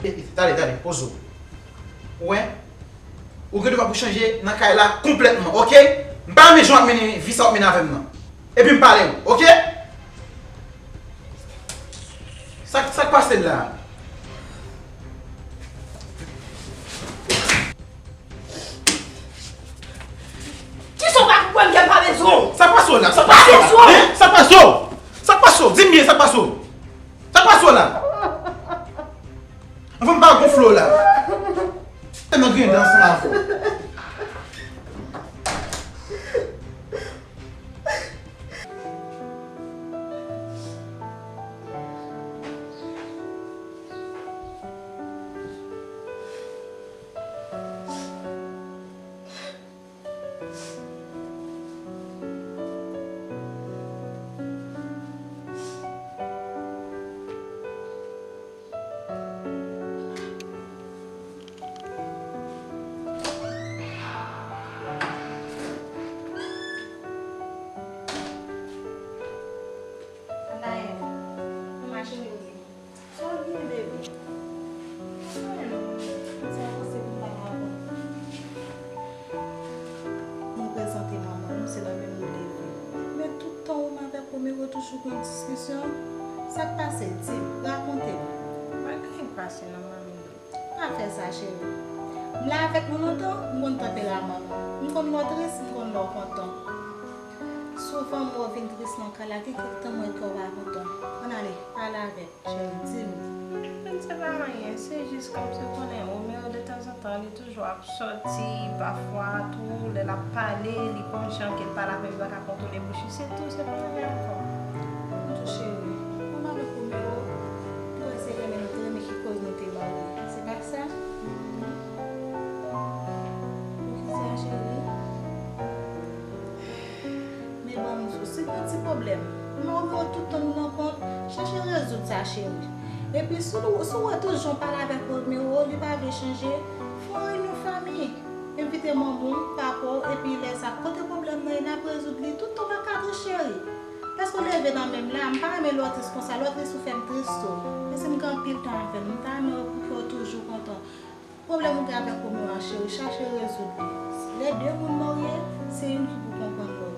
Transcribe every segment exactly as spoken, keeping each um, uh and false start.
Tande, tande, poze w. Ou wè? Ou gen dwa pou chanje nan kay la konplètman, oke? M pa renmen jan w ap mennen vi sa w ap mennen avè m nan. Epi m pale w, oke? Sa, sa k pase la? Kisa w pa konprann ke m pa bezwen w? Sa k pase w la? Sa k pase w la? Hein? Sa k pase w? Sa k pase w? Di m byen sa k pase w. Sa k pase w la? Anfen, m pa gonfle w la. Tèlman griyen dan ansanm avè w. Anaèl, kòman cheri w ye? Sa w gen, bebe? Anyen non, m te anonse pou m pale avè w. Mwen prezante manman w, se nan menm nou leve. Men tout tan ou m avèk Romero toujou gen diskisyon. Sa k pase? Di m, rakonte m. Pa gen anyen k pase non, manmi. Pa fè sa, cheri. M la avèk nou lontan, m konn tanperaman nou. M konn lè w tris, m konn lè w kontan. Souvan m wè w vin tris nan kay la, gen kèk tan m wè kè w pa kontan. Ann ale, pale avè m, cheri, di m. Men se pa anyen, se jis kòmsi w konnen, Romero de tanzantan, li toujou ap sòti, pafwa tou, lè l ap pale, li gon jan ke l pale avè m, li pa ka kontwole bouch li, se tou, se pa anyen ankò. M tou cheri, kòm avèk Romero, m wè se renmen nou te renmen ki koz nou te marye. Se pa sa? Poukisa, cheri? Men ban m di w, si gen yon ti pwoblèm, m a Romero tout tan nou nan kont, chèche rezoud sa, cheri. Epi, si w, si w wè tout jan w pale avèk Romero, li pa vle chanje, fè yon reyinyon fanmi. Envite manman w, papa w, epi lè sa, kote pwoblèm nan ye, n ap rezoud li. Tout tan w pa ka tris, cheri. Paske w leve nan men m la, m pa renmen lè w tris konsa, lè w tris ou fè m tris tou. Paske m gen anpil tan avè nou, m ta renmen pou kè w toujou kontan. Pwoblèm ou gen avèk Romeo a, cheri, chache rezoud li. Lè de moun marye, se youn ki pou konprann lòt.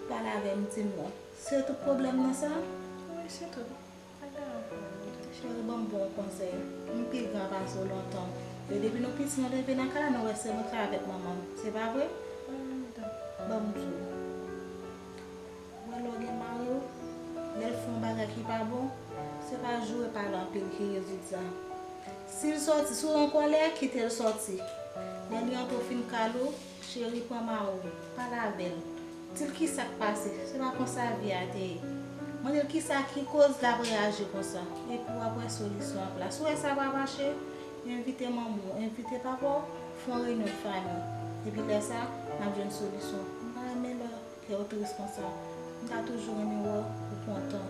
Pale avè m, di m non. Se tout pwoblèm nan sa? Wi, se tout. Cheri, ban m bon konsèy. M pi gran pase w lontan. E depi nou piti, nou leve nan kay la, nou wè se nou ki avèk manman m. Se pa vre? Ban m di w. Ou wè lè w gen mari w, lè l fè yon bagay ki pa bon, se pa joure pale anpil ki rezilta. Si l sòti, si w an kòlè, kite l sòti. Lè li antre w fin kale w, cheri, pran mari w, pale avè l. Di l kisa k pase, se pa konsa vi a te ye. Mande l kisa ki koz l ap reyaji konsa. Epi w ap wè solisyon an plas. Si w wè sa pa mache, envite manman w, envite papa w, fè yon reyinyon fanmi. Epi lè sa, n ap jwenn solisyon. M pa renmen lè kè w tris konsa. M ta toujou renmen wè w kontan.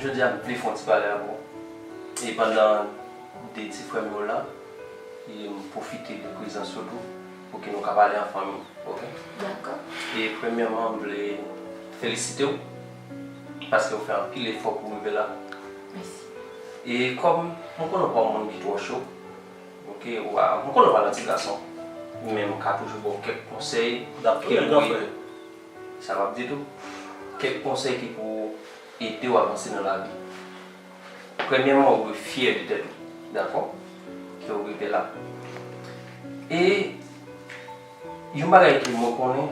Jodi a, m vle fè yon ti pale avè w. E pandan de ti frè m yo la, e m pwofite de prezans yo tou, pou ke nou ka pale an fanmi, oke? Dakò. E premyèman, m vle felisite w, paske w fè anpil efò pou w rive la. Mèsi. E kòm m konnen w pa yon moun ki twò cho, oke, w a, m konnen w pa yon ti gason, men m ka toujou ba w kèk konsèy, kèk, sa m ap di tou, kèk konsèy ki pou ede w avanse nan lavi. Premyèman, ou dwe fyè de tèt ou, dakò? Ke w rive la. E yon bagay ke mwen konnen,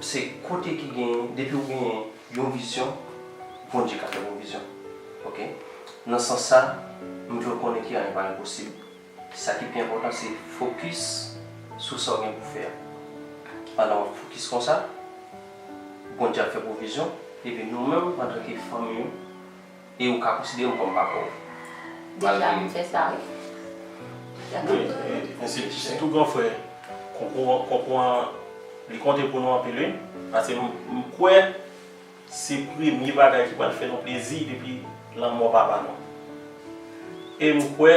se kote ki genyen, depi w genyen yon vizyon, Bondye ka fè pwovizyon. Oke? Nan sans sa, m vle w konnen ke anyen pa enposib. Sa ki pi enpòtan, se fokis sou sa w gen pou fè a. Pandan w ap fokis konsa, Bondye ap fè pwovizyon, epi nou menm, antanke fanmi w, e ou ka konsidere m kòm papa w. Deja, m fè sa, wi. Wi, e, e, si, sitou gran frè, konkou, konkou an, li konte pou nou anpil, wi. Paske m, m kwè se premye bagay ki pral fè nou plezi depi lanmò papa nou. E m kwè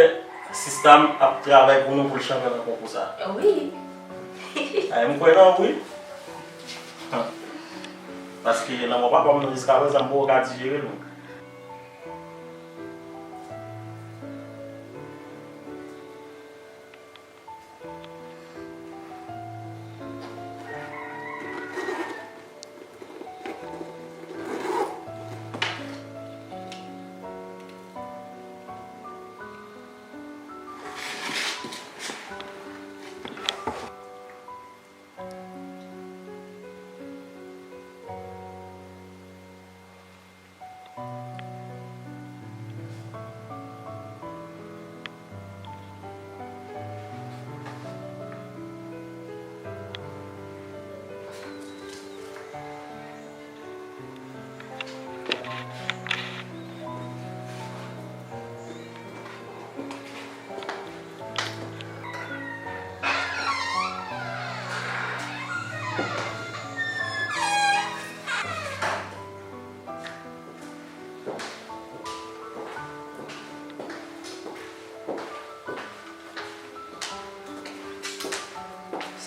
sista m ap travay pou nou pou l chanpyon nan konkou sa. Wi. Ay, m kwè nan ou, wi. Paske lanmò papa m nan jiskaprezan m poko ka dijere l.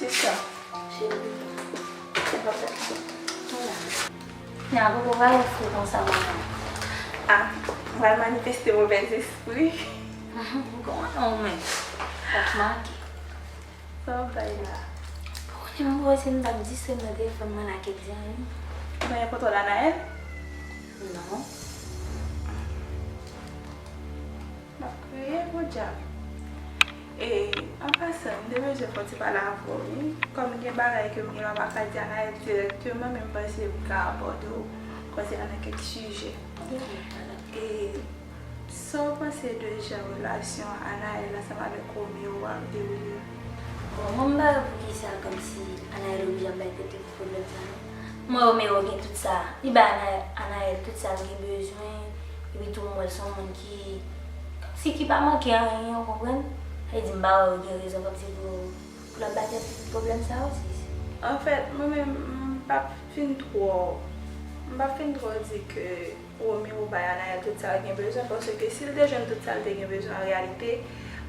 Sista. Cheri. Sa va fèt? Mwen la. Nan, poukò w pa fè konsa, manman? Ah, mwen manifeste movèzespri. Kòman non, men? Sa k make? Sa w bay la? Ou konnen m wè se m t ap di sè m nan telefòn mwen la kèk di anyen. Ou genyen foto Anaël? Non. M ap kriye, podyab. E, an pasan, m te bezwen fè yon ti pale avè w, wi. Kòm gen bagay ke m gen, m pa ka di Anaël dirèkteman, men m panse m ka abòde w konsènan kèk sijè. E, sa w panse de jan relasyon Anaël ansanm avèk Romeo ap dewoule? Bon, mwen m pa wè poukisa kòmsi Anaël oblije ap bay tèt li pwoblèm sa non. M wè Romeo gen tout sa, li bay Anaël, Anaël tout sa l gen bezwen, epi tou m wè l se yon moun ki, kòmsi ki pa manke anyen, ou konprann? Sa vle di m pa wè l gen rezon kòmsi pou, pou l ap bay tèt li tout pwoblèm sa yo, sis. Anfèt, mwen menm, m p ap fin twò, m p ap fin twò di ke Romeo bay Anaël tout sa l gen bezwen, paske si l te jwenn tout sa l te gen bezwen an reyalite,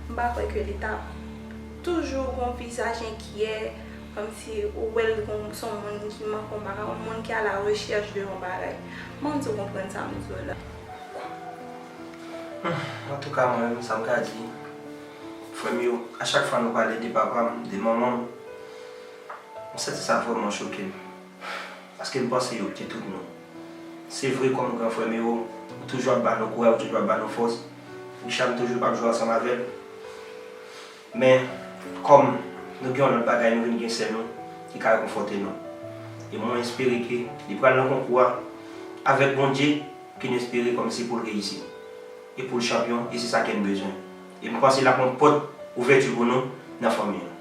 m pa kwè ke li t ap toujou gon vizaj enkyè, kòmsi ou wè l gon, s on moun ki manke yon bagay, yon moun ki a la rechèch de yon bagay. M panse w konprann sa m di w la. Antouka, mwen menm, sa m ka di, frè m yo, a chak fwa nou pale de papa m, de manman m, m santi sa vrèman choke m. Paske m panse yo te tout nou. Se vre, kòm gran frè m yo, ou toujou ap ba nou kouraj, ou toujou ap ba nou fòs. Richard toujou p ap jwe ansanm avè l. Men, kòm nou gen yon lòt bagay, nou vin gen sè nou ki ka rekonfòte nou. E mwen espere ke li pral nan konkou a avèk Bondye, ke n espere kòmsi pou l reyisi. E pou l chanpyon, e se sa ke n bezwen. E m panse l ap yon pòt ouvèti pou nou nan fanmi an.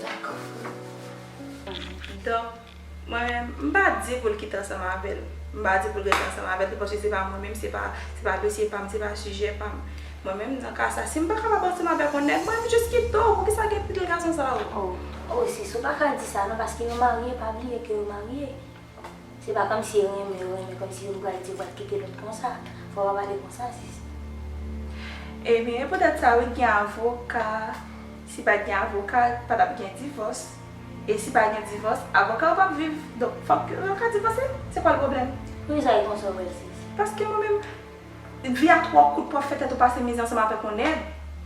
Dakò, frè. Donk, mwen menm, m pa di pou l kite ansanm avè l. M pa di pou l rete ansanm avè l tou, paske se pa mwen menm, se pa, se pa dosye pa m, se pa sijè pa m. Mwen menm, nan ka sa, si m pa kapab ansanm avèk yon nèg, mwen menm jis kite w. Poukisa gen pil gason sa yo? Oh, oh, sis, ou pa ka di sa non, paske yo marye, pa bliye ke yo marye. Se pa kòmsi yo renmen, yo renmen, kòmsi youn pral di yo pral kite lòt konsa. Fò w pa pale konsa, sis. Ebyen, e poutèt sa, wi, gen avoka. Si pa t gen avoka, pa t ap gen divòs. E si pa gen divòs, avoka yo p ap viv. Donk, fòk yo ka divòse. Se kwa l pwoblèm? Poukisa e konsa w wè l, sis? Paske mwen menm, vi a twò kout pou w ap fè tèt ou pase mizè ansanm avèk yon nèg.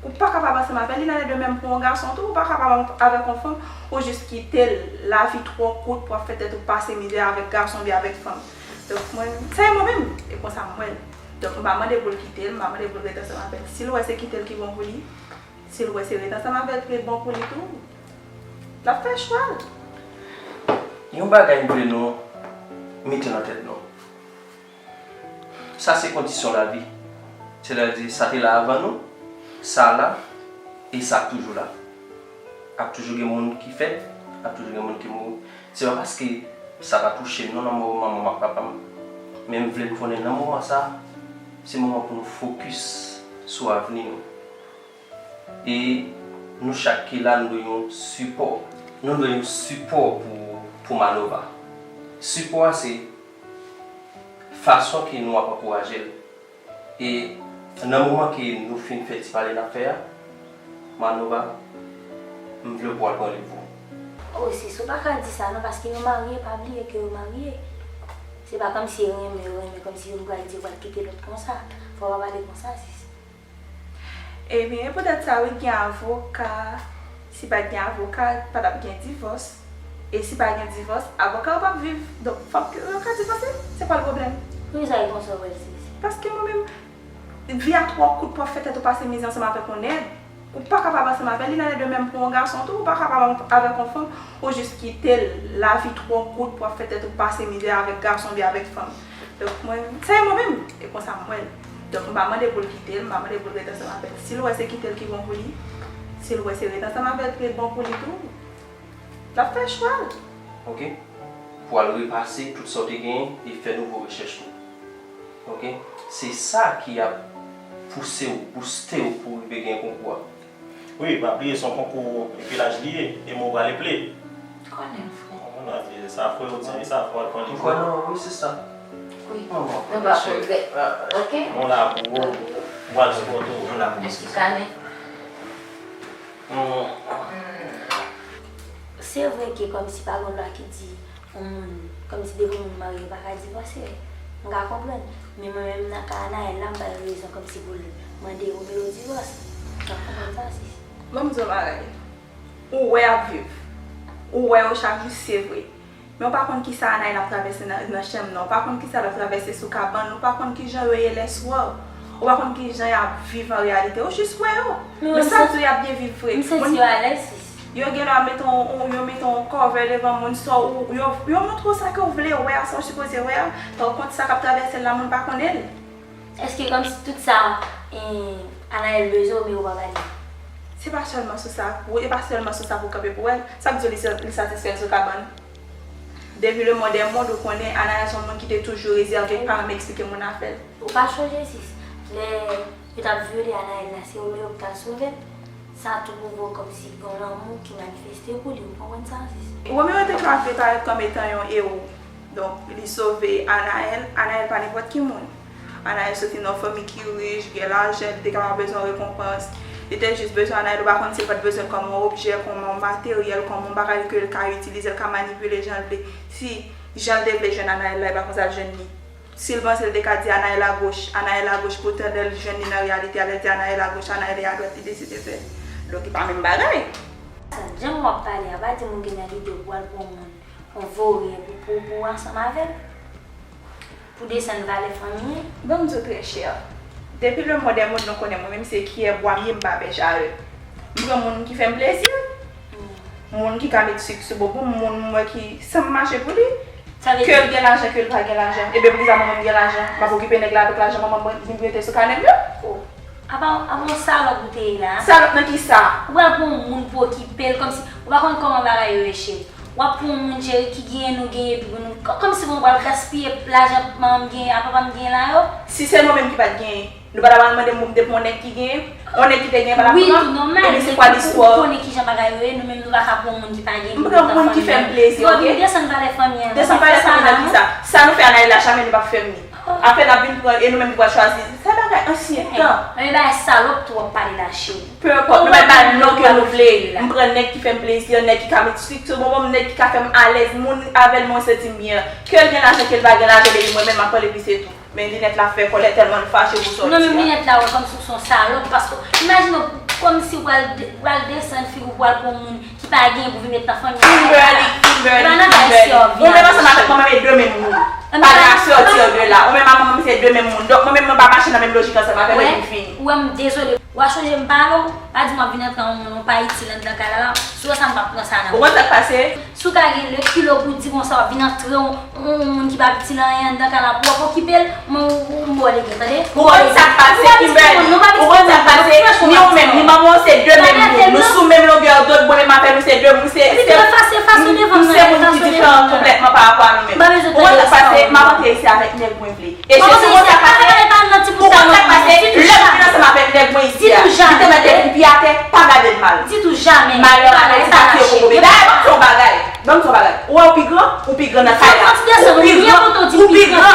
Ou pa kapab ansanm avè l, il en est de même pou yon gason tou, ou pa kapab avèk yon fanm, ou jis kite l, lavi twò kout pou w ap fè tèt ou pase mizè avèk gason oubyen avèk fanm. Donk, mwen, sa e mwen menm, e konsa m wè l. Donk, m pa mande pou l kite l, m pa mande pou l rete ansanm avè l. Si l wè se kite l ki bon pou li, Si l wè se ret ansanm avè l ki bon pou li tou, l ap fè chwa l. Yon bagay m vle nou mete nan tèt nou. Sa se kondisyon lavi. Sètadi, sa te la avan nou, sa la, e sa ap toujou la. Ap toujou gen moun ki fèt, ap toujou gen moun ki mouri. Se pa paske sa pa touche m non nan mò manman m ak papa m. Men m vle n konnen nan moman sa, se moman pou nou fokis sou avni nou. E nou chak ki la, nou dwe yon sipò. Nou dwe yon sipò pou, pou Manova. Sipò a se fason ke nou ap ankouraje l. E nan moman ke nou fin fè ti pale n ap fè a, Manova, m vle pou w al pran liv ou. O, sis, ou pa ka di sa non, paske yo marye, pa bliye ke yo marye. Se pa kòmsi yo renmen, yo renmen, kòmsi youn pral di yo pral kite lòt konsa. Fò w pa pale konsa, sis. Ebyen, e poutèt sa, wi, gen avoka. Si pa t gen avoka, pa t ap gen divòs. E si pa gen divòs, avoka yo p ap viv. Donk, fòk yo ka divòse. Se pa l pwoblèm? Poukisa e konsa w wè l, sis? Paske mwen menm, vi a twò kout pou w ap fè tèt ou pase mizè ansanm avèk yon nèg. Ou pa kapab ansanm avè l, li nan lède menm pou yon gason tou, ou pa kapab avèk yon fanm, ou jis kite l. Lavi twò kout pou w ap fè tèt ou pase mizè avèk gason oubyen avèk fanm. Donk, mwen, sa e mwen menm, e konsa m wè l. Donk, m pa mande pou l kite l, m pa mande pou l ret ansanm avè l. Si l wè se kite l ki bon pou li, si l wè se ret ansanm avè l ki bon pou li tou, l ap fè chwa l. Oke? Pou al repase tout sa w te genyen e fè nouvo rechèch tou. Oke? Se sa ki ap pouse w, booste w pou w rive gen konkou a. Wi, pa bliye, se yon konkou epi laj li ye, e mwen pral eple. Konnen, frè. Konprann, sa frè w di, sa frè w pran li. Mwen kwè nan ou, wi, sista. Wi. Mwen pa regrèt. Oke? Mwen la pou ou, mwen pral sipòte w. Mwen la pou ou, sista. Mèsi, Kanen. Se vre ke kòmsi pa gen lwa ki di yon moun, kòmsi depi yon moun marye, yo pa ka divòse. M ka konprann. Men mwen menm, nan ka Anaël la, m ba l rezon kòmsi pou l mande Romeo divòs. M ka konprann sa, sis. Ban m di w yon bagay. Ou wè y ap viv. Ou wè yo chak jou, se vre. Men ou pa konn kisa Anaël ap travèse nan, nan chanm nan. Ou pa konn kisa l ap travèse sou kabann. Ou pa konn kijan yo ye lèswa. Ou pa konn kijan y ap viv an reyalite. Ou jis wè yo. Men sa k di w y ap byen viv vre. M santi yo alèz, sis. Yo genlè mete yon, yon, yo mete yon cover devan moun, sa w, yo, yo montre w sa ke w vle wè a, sa w sipoze wè a. Pa kont, sa k ap travèse l la, moun pa konnen l. Èske kòmsi tout sa, eh, Anaël bezwen, men ou pa ba li? Se pa sèlman sou sa, wi, e pa sèlman sou sa pou kanpe pou wè l. Sa k di w li sa-, li satisfè l sou kabann? Depi le monde est monde, ou konnen Anaël se yon moun ki te toujou rezève, pa janm eksplike moun afè l. Ou pa chonje, sis, lè yo t ap vyole Anaël la, se Romeo ki t al sove l? Sa tou pwouve w kòmsi gen yon lanmou ki manifeste pou li, ou konprann sa, sis? Romeo te ka vle parèt kòm etan yon ewo. Donk, li sove Anaël. Anaël pa nenpòt ki moun. Anaël soti nan yon fanmi ki rich, gen lajan, li te kapab bezwen rekonpans. Li te jis bezwen Anaël, ou pa konn si l pa t bezwen l kòm yon objè, kòm yon materyèl, kòm yon bagay ke l ka itilize, l ka manipile jan l vle. Si jan l te vle jwenn Anaël la, e pa konsa l jwenn li. Si l panse l te ka di Anaël agoch, Anaël agoch, poutan lè l jwenn li nan reyalite a, lè l di Anaël agoch, Anaël e adwat, li deside fè. Donk, e pa menm bagay. Jan w ap pale a, pa di m ou gen nan lide w pou al pran yon moun, yon voryen pou, pou, pou ansanm avè l? Pou desann valè fanmi an? Ban m di w trè chè. Depi le monde est monde, nou konnen mwen menm se kiyè bwa m ye, m pa pè jarèt. M pran moun ki fè m plezi. Moun ki ka met sik sou bonbon m, moun m wè ki san m mache pou li. Ke l gen lajan, ke l pa gen lajan. Ebyen, poukisa mwen menm gen lajan? M ap okipe nèg la avèk lajan manman m mete sou kanè m yo? Apa, apa yon salòp ou te ye la? Salòp nan kisa? Ou pral pran yon moun pou okipe l, kòmsi, ou pa konn kòman bagay yo ye, cheri. W ap pran yon moun, cheri, ki genyen nou genyen, epi pou nou, kò-, kòmsi pou nou pral gaspiye lajan manman m genyen a, papa m genyen la yo? Si se nou menm ki pa t genyen, nou pa ta pral mande moun de pou yon nèg ki genyen? Yon nèg ki te genyen pa t ap pran? Wi, tou nòmal, men se kwa listwa. Ou konnen kijan bagay yo ye, nou menm nou pa ka pran yon moun ki pa genyen pou nou ta fanmi an. M pran moun ki fè m plezi, oke? Yo vin desann valè fanmi an. Desann valè fanmi nan kisa? Sa nou fè Anaël la, jamè nou p ap fè m li. Apre n ap vin pran, e nou menm ki pral chwazi. Se bagay ansyen tan. Men bagay salòp tou w ap pale la, cheri. Pe enpòt, nou mèt ba l non ke nou vle. M pran nèg ki fè m plezi, nèg ki ka met sik sou bonbon m, nèg ki ka fè m alèz, moun avè l mwen santi m byen. Ke l gen lajan, ke l pa gen lajan, depi mwen menm m ap pale, epi se tou. Men linèt la fè kòlè tèlman l fache pou sòti a. Non, men linèt la wè kòmsi w se yon salòp, paske imajine w kòmsi w pral de-, pral desann figi w pou al pran yon moun ki pa gen pou vin met nan fanmi an. Kimberly, Kimberly, Kimberly. Ou menm ansanm avèk manman m se de menm moun. Pa à sortir de là. Ou menm ak manman m se de menm moun. Donk mwen menm mwen pa mache nan menm lojik ansanm avè l epi fini. Ou wè m dezole. W a chonje m pale w, pa di m w ap vin antre yon moun ou pa itil anndan kay la la, si w wè sa m p ap pran sa nan men w. Ou konn sa k pase? Si w ka gen le kilo pou w di konsa w ap vin antre yon, yon moun ki p ap itil anyen anndan kay la pou w ap okipe l, mwen ou m ba w legen, tande? Ou konn sa k pase, Kimberly? Ou konn sa k pase? Ni ou menm, ni manman w se de menm moun. Nou sou menm longè dond, mwen menm avè nou se de moun. Se, se, nou se moun ki diferan konplètman pa rapò a nou menm. Ou konn sa k pase? M ap antre isi avèk nèg mwen vle. E se sou konsa k pase, ou konn sa k pase, lè m vin ansanm avèk nèg mwen isi a, li te mèt de pipi atè, pa gade l mal. Malè an Ayiti pa tiye kokobe. Dayè, ban m di w yon bagay, ban m di w yon bagay. Ou wè ou pi gran, ou pi gran nan kay la. Ou pi gran, ou pi gran,